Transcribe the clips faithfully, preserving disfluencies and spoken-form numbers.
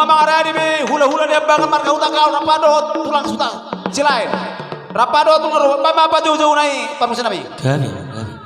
Mangaradi be hulahula di Ambangan marga Hutagalung, rap dohot tulang Silaen. Rap dohot tulang Rorobot, ma pajoujou nai parmusik nami. Gabe, gabe.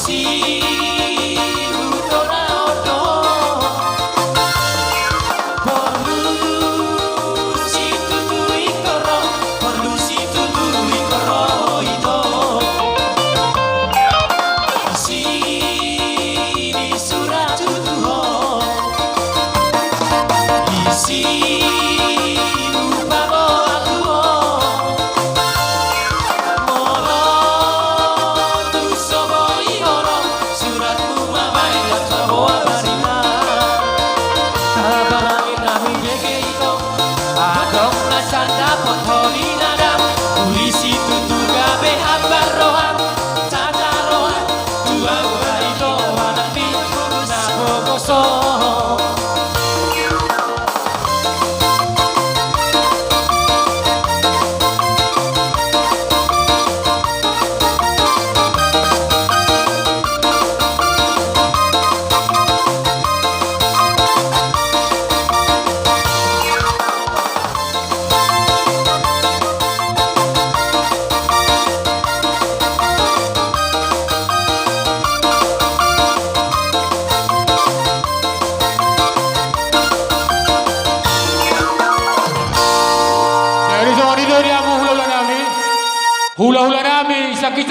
Sihutoraon do. Porlu situtu ingkon ro, porlu situtu ingkon ro ito. Isi ni surat tutu ho. Isi ni paboa tutu ho. Molo tung so boi ho ro, suratmu ma baen laos paboa barita. Tabarangi na hubege ito, adong na sandapot holi na dam. Uli situtu gabe hambar roham, sanda roham, tu ahu ma ito anak ni na pogoso. Jadi songon i do di hamu hulahula nami. Hulahula nami, sakit